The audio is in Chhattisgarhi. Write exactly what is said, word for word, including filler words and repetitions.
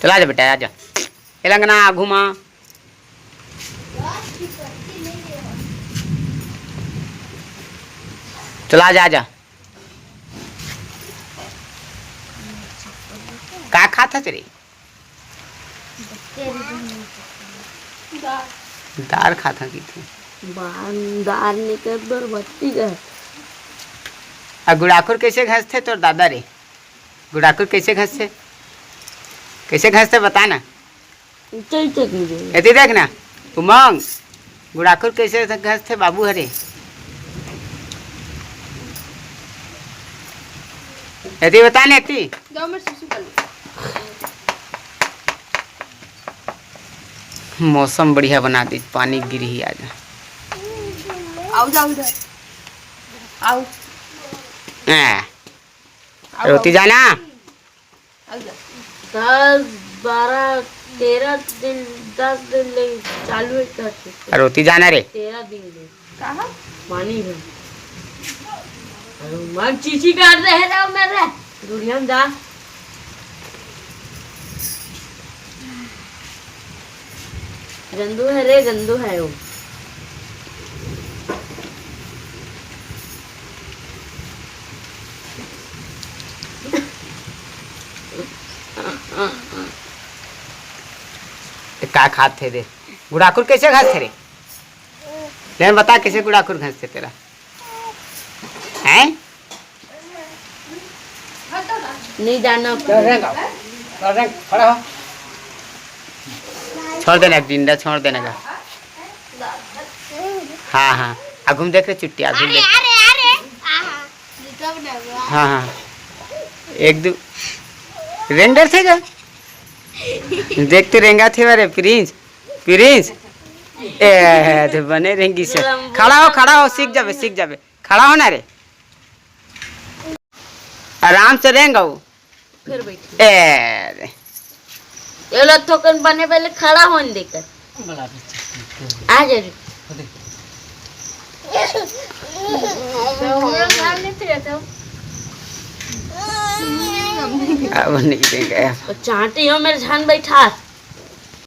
चला जा बेटा, आ जा। ए लंगना, आगू मा। चला जा, आ जा। का खात हस रे? दार खात हस कहिथे। बान-, दार निकल बर बत्ती गा। आ गुड़ाखुर कइसे घसथे तोर दादा रे? गुड़ाखुर कइसे घसथे? कइसे घसथे बता ना। चल, चल, चल। एती देख ना, उमंग, गुड़ाखुर कइसे घसथे बाबू हरे। एती बता ना, एती। जाओ, मैं सुसु कर लूँ। मौसम बढ़िया बना दी, पानी गिरही आज। आओ, जाओ इधर। आओ। ए, आओ, रोती आओ। जाना। दस, बारह, तेरह दिन, दस दिन ले चालू हे करके। रोती जाना रे। तेरह दिन ले। कहाँ? पानी भर। अरे, मन चीची कर दे हे रे मेरे। दुनिया में जा। गंदू हे रे, गंदू हे वो। का खात हे रे? गुड़ाखुर कइसे घसथे रे? ले बता, कइसे गुड़ाखुर घसथे तेला? हैं? नहीं जाना। चल रे, चल रे, खड़ा हो। छोड़ देना, डिंडा छोड़ देना का। हाँ, हाँ। आगू म देख रे चुट्टी, आगू म देख। अरे, अरे, आहा। हाँ, हाँ। एक दो रेंडर थे का? देख तो रेंगा थे रे प्रिंस, प्रिंस। ए, तो बने रेंगी से। खड़ा हो, खड़ा हो, सीख जाबे, सीख जाबे। खड़ा हो ना रे। आराम से रेंगव। फिर बैठ। ए रे। ये लो थोकन बने पहले खड़ा होन देकर। आ जा रे। अब नहीं देंगे। तो चाहते हो मेरे झान बैठा।